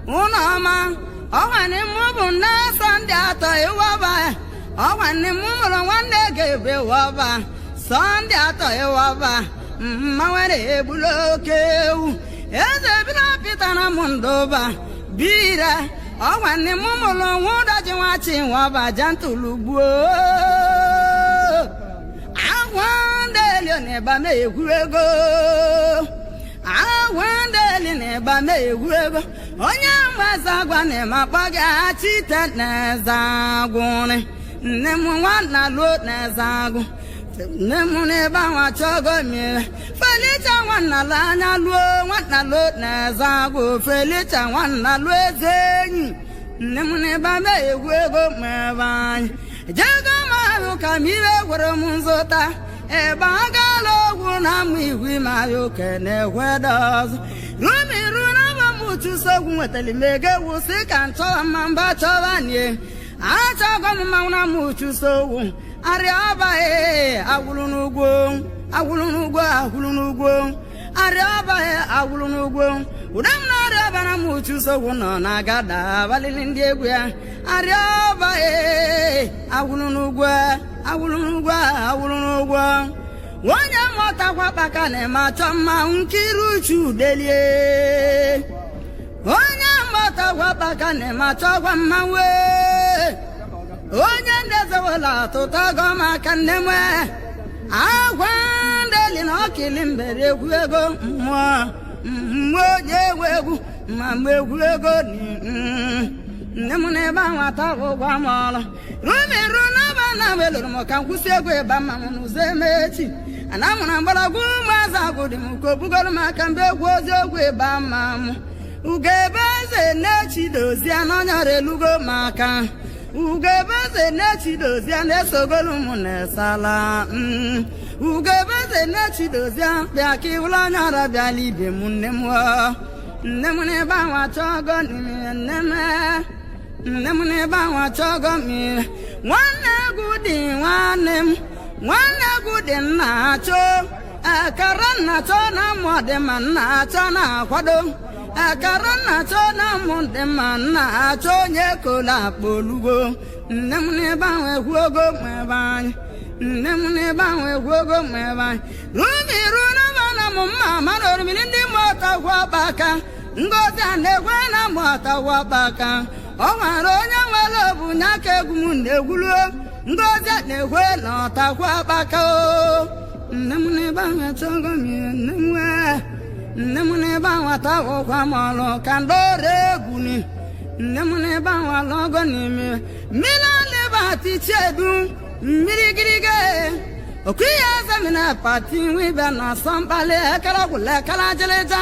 Ụlọma ọnwanne m bụ nne Sọnde atọ ịwọba. Ọnwanne m mụrụ nwanne ga-ebe ịwọba. Sọnde atọ ịwọba. Mmanwere egbula oke ewu. Eze bila Pita na m ndụba. Bira ọnwanne m mụrụ nwa ụdaji nwachi nwọba jantulu gbuo. Agwa ndị eli na-eba m egwu ego. Agwa ndị eli na-eba m egwu ego. Onye mgbasa agwa na-eme akpọ gị achite na-eze agwụrị. Nne m nwanna luo na-eze agwụ. Nne m n'ebe ahụ achọgo mmiri. Felicha nwanna lụ anya luo nwanna luo na-eze agwụ. Felicha nwanna luo eze enyi. Nne m n'ebe m egwu ego ma ebe anyị. Jego m ahụ ka m iwe gwere m nzụta. Ebe agala ogwu na amụ igwe ma ya oke na-ekweda ọzọ. Rumiru na bụ m chụsogwu nwetara m ego ewu si ka m chọwa mma mba chọwa nie. Achọgọ m mmanwụ na mụ chụsogwu. Arịa ọba ee agwụrụ n'ugwo agwụrụ n'ugwo agwụrụ n'ugwo. Arịa ọba ee agwụrụ n'ugwo. Ụda m na-arịa ọba na mụ chụsogwu nọ na agada abalịlị ndị egwu ya. Arịa ọba ee agwụrụ n'ugwo agwụrụ n'ugwo agwụrụ n'ugwo. Onye mmụtakwa kpaka na-eme achọ mma nkiri uchu delie. Onye mmụtakwa kpaka na-eme achọkwa mma wee. Onye ndezewela atụtago maka nne m. Agwa ndeli na ọkili mbere egwu ego mmụọ mmụọ onye egwu egwu ma mgbe egwu ego nne m n'ebe ahụ atagwụgwa m ọrụ. Rumiru n'aba na m eloro m ka m kwụsị egwu ịba mma m n'ụzọ emechi. Ana mụrụ mgbọrọgwụ ụmụazị agwụ dị m ka obugoro m aka mgbe egwu ozi egwu ịba mma m. Ugebe eze na-echi dozie n'ọnyara elugo m aka. Ugebe eze na-echi dozie na-esogolu m na-esala. Ugebe eze na-echi dozie bịa ka ịwụla onye ọra bịala ibe m nne m. Nne m n'ebe ahụ achọgo n'ime nne m. Nne m n'ebe ahụ achọgo mmiri. Nwanne egwu dị nwanne m. Nwanne egwu dị nna achọ. Akara nna achọ na mmụ dị mma nna achọ na-akwado. Akara nna achọ na mmụ dị mma nna achọ onye kola akpa olugo. Nne m n'ebe ahụ egwu ogo ma ebe anyị. Nne m n'ebe ahụ egwu ogo ma ebe anyị. Rumiru n'aba na m mma mana orumiri ndị mmụọta gwa aka. Ngozi a na-ekwe na mmụọta gwa aka. Ọ nwere onye nwere obu nya ka egwu m na-egwuluo. Ngozi a na-ekwe na ọtakwa akpaka o. Nne m n'ebe ahụ achọgo m ihe nne m wee. Nne m n'ebe ahụ atawụkwa m ọlụ ka ndị ọrụ egwu ni. Nne m n'ebe ahụ alọgọ n'ime. Mmiri alịba tichiedu mmiri gịrịgị. Okuya zamina pati wibe na sọmkpali ekele gwụla ekele ajịlịja.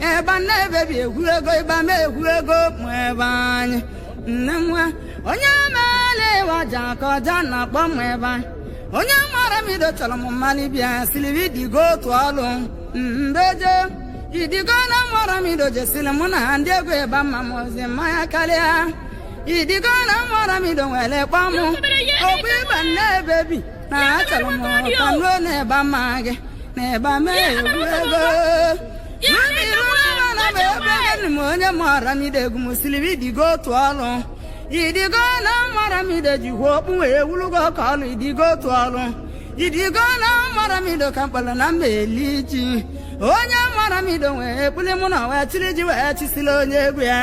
Ebe nne bebi egwu ego ịba m egwu ego mụ ebe anyị. Nne m nwa onye meela ịwaja ka ọja na-akpọ m ebe anyị. Onye mara m ido chọrọ m mmanụ bịa silibi digo otu ọlụ. Mbeje idigo na mara m ido jesiri mụ na ndị egwu ịba mma m ozi mmanya karịa. Idigo na mara m ido nwere kpọ m. Okwu ịba nne bebi na achọrọ m ka nuo na-eba mma gị na-eba m egwu ego. Rumiru na m ebe gịnị m onye mara m ido egwu m silibi digo otu ọlụ. Idigo na mara m ido jikwa okpu wee wulugo ka ọlụ idigo otu ọlụ. Idigo na mara m ido ka mkpọrọ na mma eli ji. Onye mara m ido wee kpuli mụ na wee chiri ji wee chisila onye egwu ya.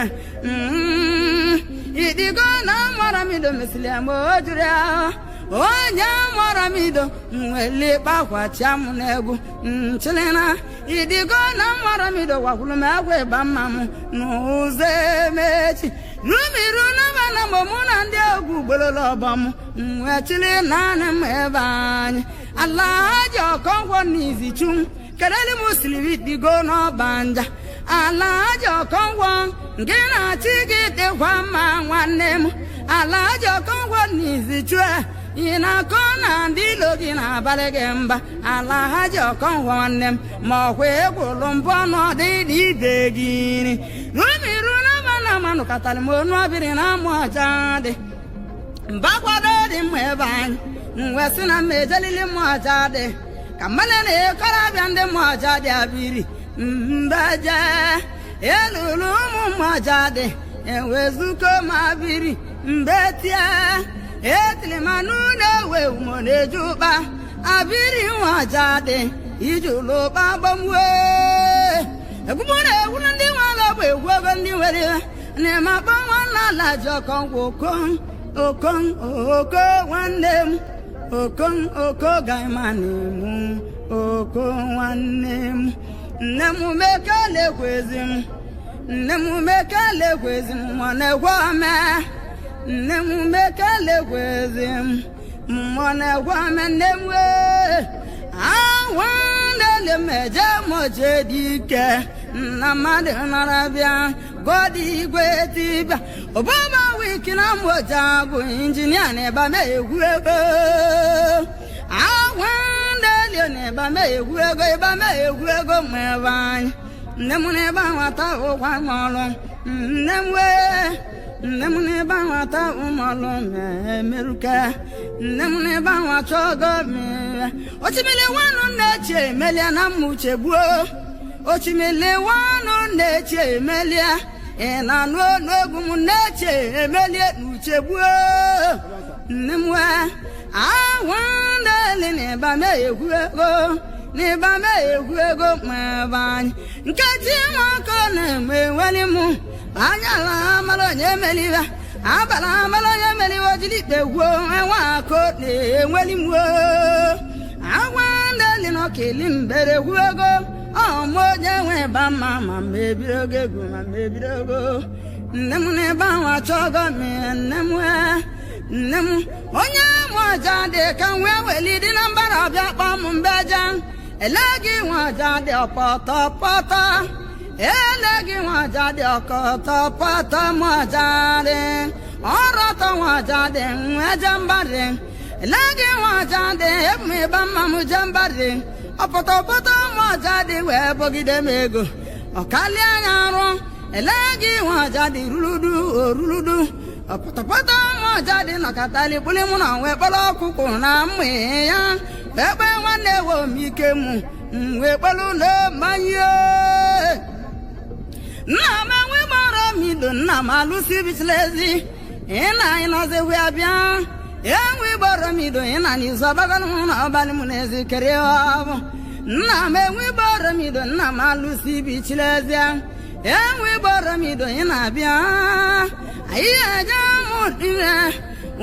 Idigo na mara m ido mesịrị ya ma o juru ya. Onye mara m ido nwere kpakwachia m n'egwu nchilina. Idigo na mara m ido gwakwuru m egwu ịba mma m n'ụzọ emechi. Rumiru n'aba na mgbe mụ na ndị egwu gbololo ọbọ m wee chili naanị m ebe anyị. Alahaji Ọkọnkwọ n'izichu kelele m siri digo n'ọba nja. Alahaji Ọkọnkwọ nke na-achị gị dịkwa mma nwanne m. Alahaji Ọkọnkwọ n'izichu ị na-akọ na ndị ilo gị na-abalị gị mba. Alahaji Ọkọnkwọ nwanne m ma ọkwa egwulu mbụ ọnọdụ ibe gị nri. Rumiru n'aba na manụ katara m onu ọbịrị na amụ ọja dị. Mba kwado dị mma ebe anyị. M wee sị na mma ejelili mmụ ọja dị. Ka mmanụ na ịkọrọbịa ndị mmụ ọja dị abiri. Mbeje. Elulu ụmụ mmaja dị ewezuko ma biri mgbe tie etili ma n'ụlọ ewe umo na-eju ụkpa abiri nwaja dị iji ụlọ ụkpa gbamue egwumu na-egwu ndị nwere bụ egwu ego ndị nwere na-eme akpọ nwanne ala ji ọkọngwụ okon okon oko nwanne m okon oko gaimanimu oko nwanne m nne m mekelekwezi m nne m mekelekwezi m mọ na-egwe ome nne m mekelekwezi m mọ na-egwe ome nne m wee awa nlele m eje moje dị ike nna mmadụ nara bịa gọdị igwe tibịa obama wiki na mmoja bụ injinia na ịba m egwu ego awa nlele na ịba m egwu ego ịba m egwu ego ma ebe anyị nne m na ebe ahụ ata ụkwa m ọrụ nne m wee nne m na ebe ahụ ata ụmụ ọrụ ma emeruka nne m na ebe ahụ achọgo m ochimili nwanụ nna-eche emelia na mma uche gbuo ochimili nwanụ nna-eche emelia ị na-anụ ọnụ egwu m nna-eche emelie na uche gbuo nne m wee ahụ ndeli na ịba m egwu ego n'ịba m egwu ego ma ebe anyị nkechi nwakọ na-eme enweli m anya ala amara onye emeliwe abala amara onye emeliwe ojiri ikpe gwuo enwe akụ na-enweli m agwa ndeli na ọkili mbere gwu ego ọmụ onye nwe ba mma ma mebiri ogo egwu ma mebiri ogo nne m n'ebe ahụ achọgo m nne m nne m onye nwe ọja dị ka m wee weli dị na mbara ọbịa kpọọ m mbeja ele gị nwe ọja dị ọpọtọpọtọ ele gị nwe ọja dị ọkọtọpọtọ m ọja dị ọrọtọ nwe ọja dị nweje mba dị ele gị nwe ọja dị ebu m ịba mma m je mba dị ọpọtọpọtọ m ọja dị wee bọgide m ego ọkalịa anya arụ ele gị nwe ọja dị ruludu oruludu ọpọtọpọtọ m ọja dị nọkọtali kpụli mụ na wee kpọrọ ọkụkụ na mmụ ya wee kpee nwanne wo m ike mụ wee kpọrọ ụlọ mmanya nna m enwe gbara m ido nna m alụsi bichila ezi ị na anyị nọzikwa ya bịa enwe gbara m ido ị na n'izu abagalụ m na ọbalị m n'ezi kere ọbụ nna m enwe gbara m ido nna m alụsi bichila ezi enwe gbara m ido ị na-abịa anyị eje mụ ire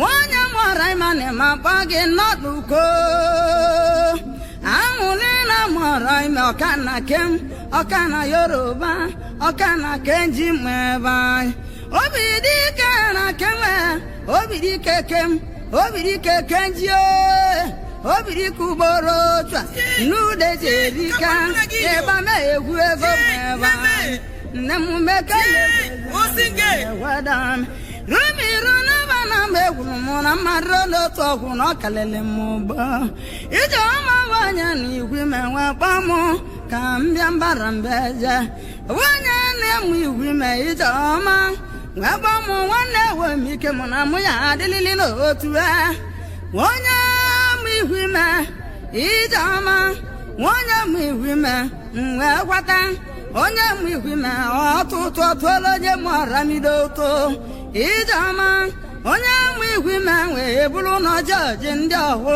onye mụọra ịma na ịma kpọ gị nọdụko anwụlị na mụọrọ ime ọka na kem ọka na yoruba ọka na kenji mụ ebe anyị obi dị ike na kenwe obi dị ike kem obi dị ike kenji obi dị ike ugboro otu a n'ude ji erika ịba m egwu ego mụ ebe anyị nne m mekele rumiru n'aba na mgbe egwuru m na mmadụ n'otu ọgwụ na ọ kalịlị m ụgbọ ije ọma nwanyị na igwe m enwe kpọm ka m bịa mbara mbeje onye na-enwe igwe m ije ọma nwee kpọm nwanne ewe m ike mụ na mụ ya adịlịlị n'otu onye mụ ihu ime ije ọma onye mụ ihu ime nwee kwata onye mụ ihu ime ọtụtụ ọtụọla onye mụ ọramido ụtụ ije ọma onye mụ ihu ime wee bụrụ na jọji ndị ọhụụ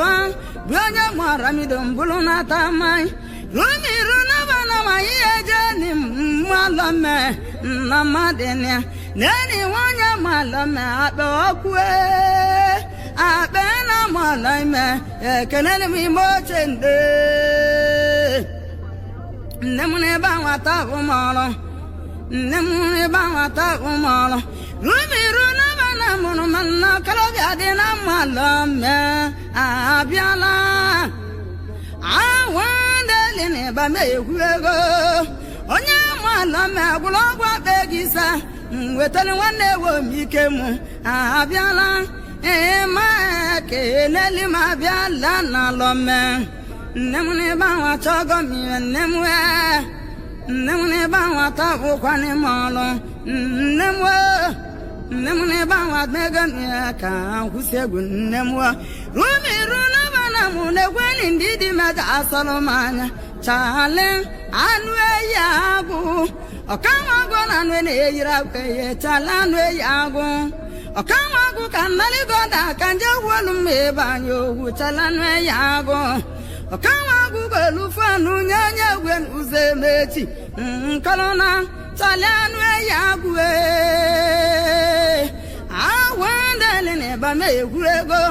bụ onye mụ ọramido mbụrụ nata mmanya rumiru n'aba na ma ihe je ni mmalọme nna mmadụ ya neni nwanyị malọme akpa ọkụ akpa na malọ ime ekenere m ime oche nde nne m n'ebe ahụ ata m ọrụ nne m n'ebe ahụ ata m ọrụ rumiru n'aba na mụrụ ma nna okorobịa dị na mmalọme abịala awa ndeli na ịba m egwu ego onye malọme gwụrụ ọgwụ akpa ego ise wetara nwanne ewo m ike mụ abịala ịma keneli m abịala na lọme nne m n'ebe ahụ achọgo m ihe nne m wee nne m n'ebe ahụ atọbụkwana m ọrụ nne m wee nne m n'ebe ahụ adịgo m ihe ka kwụsị egwu nne m wee rumiru n'ebe na mụ na-ekweni ndị dị meda asọrọ m anya chale anụ eyi agụ Ọkanwa agụ na anụ na-eyiri akwa ya chala anụ eyi agụ. Ọkanwa agụ ka nnaligoda ka nje gwolu mma ebe anyị ogwu chala anụ eyi agụ. Ọkanwa agụ golufu anụ nye onye egwe n'ụzọ emechi nkọlụna chala anụ eyi agụ. Agwa ndeli na ịba m egwu ego,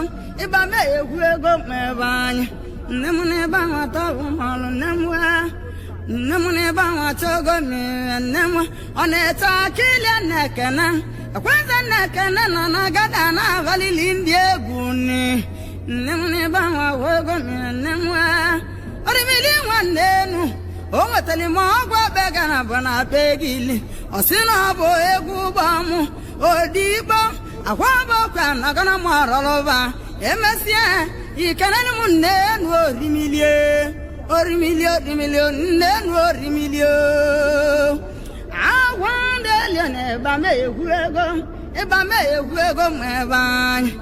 ịba m egwu ego ma ebe anyị. Nne m na ebe ahụ atọ bụ mọlụ nne m wee. Nne m na ebe ahụ achọgo mmiri nne m ọ na-eche akilie na-ekene ekwenze na-ekene nọ na gada na-abalili ndị egwu nni. Nne m na ebe ahụ ahụ ego mmiri nne m wee. Orimili nwanne enu o nwetara m ọgwụ akpe gara bụ na akpa ego ili ọ sị na ọ bụ egwu ụgbọ mụ odigbo akwa bọkwa nagana m ọrọlụba emesịa ikenere m nne enu orimilie orimilie orimilie nne enu orimilie. Agwa ndị elie na ịba m egwu ego, ịba m egwu ego ma ebe anyị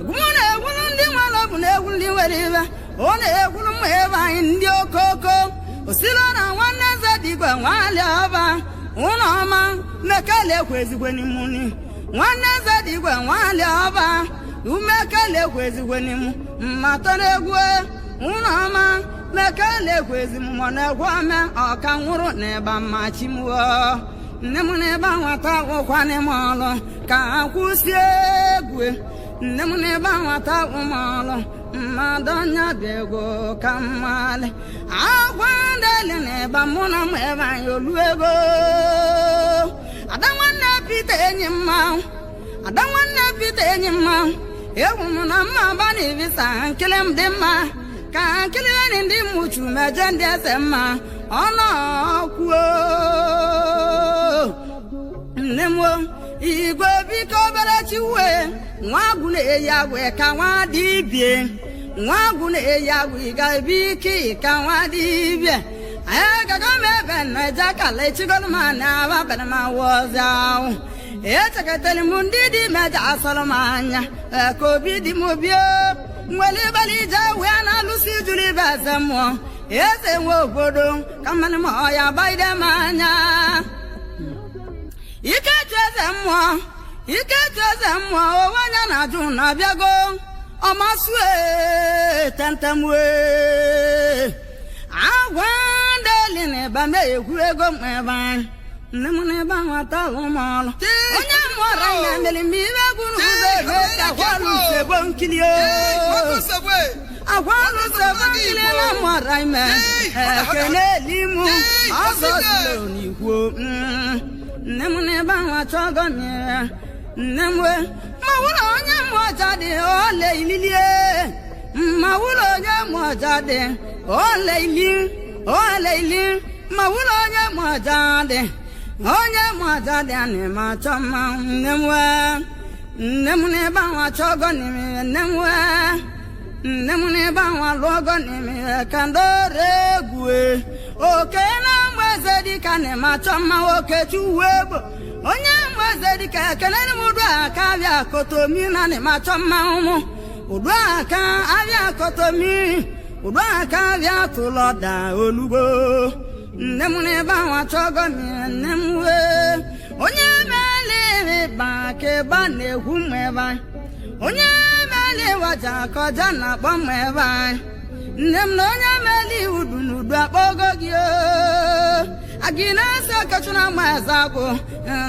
mụ na-egwuru ndị nwere ọ bụ na-egwu ndị nwere ibe ọ na-egwuru m ebe anyị ndị okoko osilo na nwanne eze dịgwe nwali ọba ụlọ ọma mekele ekwe ezigwe n'imuni nwanne eze dịgwe nwali ọba umekele ekwe ezigwe n'imu mmatọ na-egwu ụlọ ọma mekele ekwe ezimụmọ na-egwu ome ọka nwụrụ na ịba mmachimuo. Nne m na ebe nwata gwụkwa n'ime ọlụ ka akwụsị egwu. Nne m na ebe nwata gwụ m ọlụ mmadụ anya bụ ego ka mmalị agwa ndeli na ịba mụ na m ebe anyị olu ego. Ada nwanne Pita enyi mma, ada nwanne Pita enyi mma, egwu m na mma gba na ibisa nkili m dị mma ka nkili enyi ndị mmuchu meje ndị eze mma ọnụ ọkwuo. Nne m igwe biko obere chiwe nwa agwụ na-eyi agwụ ka nwa dibie nwa agwụ na-eyi agwụ ga-ebi ike ka nwa dibie anyị gaga m ebe nna kala echigolu m na abalị m awọzi ahụ echekatara m ndị dị meja asọrọ m anya ka obi dị m bie nwere ịbalị ije wee na-alụsi juru ibe eze mmụọ eze nwe obodo ka mmanụ m ọya gbaide m anya. Ikechu eze mmụọ, Ikechu eze mmụọ onwe anya na-ajụ na abịago ọmasue tentemwe agwa ndeli na ịba m egwu ego m ebe anyị. Nne m na ebe ahụ atọghị m ọlụ onye mụọra na mere m ibe gwuru ụzọ ebe si akwalụ nsogbu nkili akwalụ nsogbu nkili na mụọra ime ekene elimu ọzọ silo n'ikwu. Nne m na ebe ahụ achọgo mmiri nne m wee ma wụlọ onye mmụọja dị ole ililie ma wụlọ onye mmụọja dị ole ili ole ili ma wụlọ onye mmụọja dị onye mmụọja dị anị ma achọ mma. Nne m wee nne m na ebe ahụ achọgo n'ime nne m wee nne m na ebe ahụ alụọgo n'ime ka ndore egwu oke na mgbe eze dịka na eme achọ mma oke chuwu egbo onye mgbe eze dịka ekelere m udu aka abịa kotomi na na eme achọ mma ụmụ udu aka abịa kotomi udu aka abịa tụlọda olugbo. Nne m na ebe ahụ achọgo m nne m wee onye mele ịba ka ebe a na-egwu m ebe anyị onye mele ịwaja kọja na-akpọ m ebe anyị. Nne m na onye mele udu na udu akpọgo gị agị na-ese okechụ na ma eze agwụ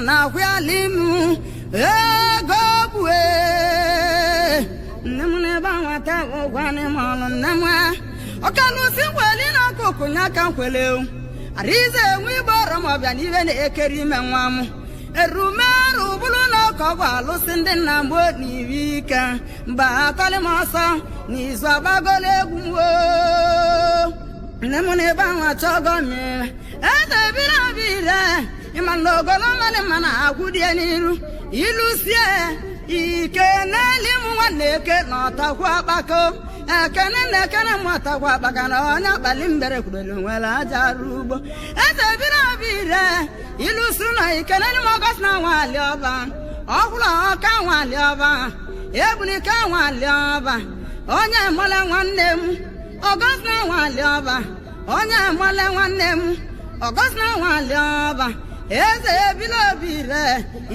na akwụala imu ego gbue. Nne m na ebe ahụ ata ụgwọ n'ime ọlụ nne m ọkalụsi nkweli na akụkụ nya ka nkwele arize enwe igbo ọrọ m ọbịa n'ibe na-ekeri ime nwa m erumerụ bụrụ na ọka ọgwụ alụsị ndị nna m n'iwe ike mgbe atọlị m ọsọ n'izu agbagola egwu m. Nne m na ebe ahụ achọgo mmiri eze biri abire ịma na ogolomadị mma na agwụ dị n'iru ilusie ike n'eli m nwanne eke na ọtakwu akpako ekene na ekene m ọtakwu akpaka na onye akpali mbere kwurere nwere aja arụ ugbo eze biri abire ilusu na ikeneli m ọgọst na nwali ọba ọkwụrụ ọka nwali ọba ebunike nwali ọba onye mụle nwanne m ọgọst na nwali ọba onye mụle nwanne m ọgọst na nwali ọba Eze ebila obi re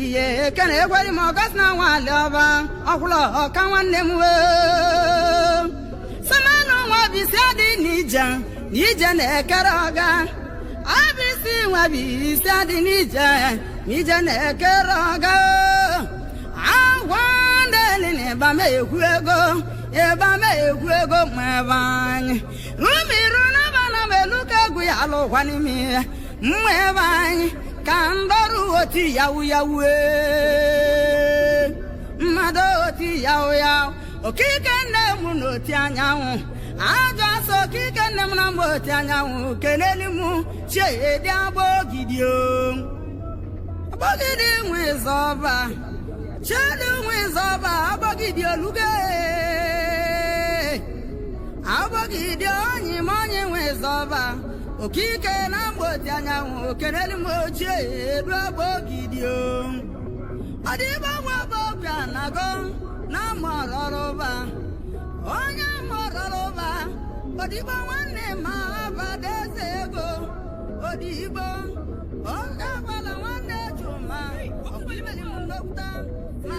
ihe ekene ekweri m ọgọst na nwale ọba ọkwụlọ ọka nwanne m wee samanụ nwa bisi adị n'ije n'ije na-ekere ọga abisi nwa bisi adị n'ije n'ije na-ekere ọga agwa ndeli na ịba m ekwu ego ịba m ekwu ego ma ebe anyị rumiru n'aba na m elu ka egwu ya alụkwa n'ime ya mma ebe anyị ka ndọrụ oti yawu yawu mmadụ oti yawu yawu. Okike nne m n'oti anyanwụ ajọ asọ okike nne m na mgbe oti anyanwụ keneli m chiedi agbogidi o agbogidi nwe zọba chiedi nwe zọba agbogidi oluge agbogidi onyi m onye nwe zọba okike na mgbe oti anyanwụ keneli m ochie edu agbogidi o ọdịbọ nwa bụ anago na mọrọrụba onye mọrọrụba odigbo nwanne ma abadaeze ego odigbo oge agbala nwanne juma ọkpụlimeli m nnokwuta ma.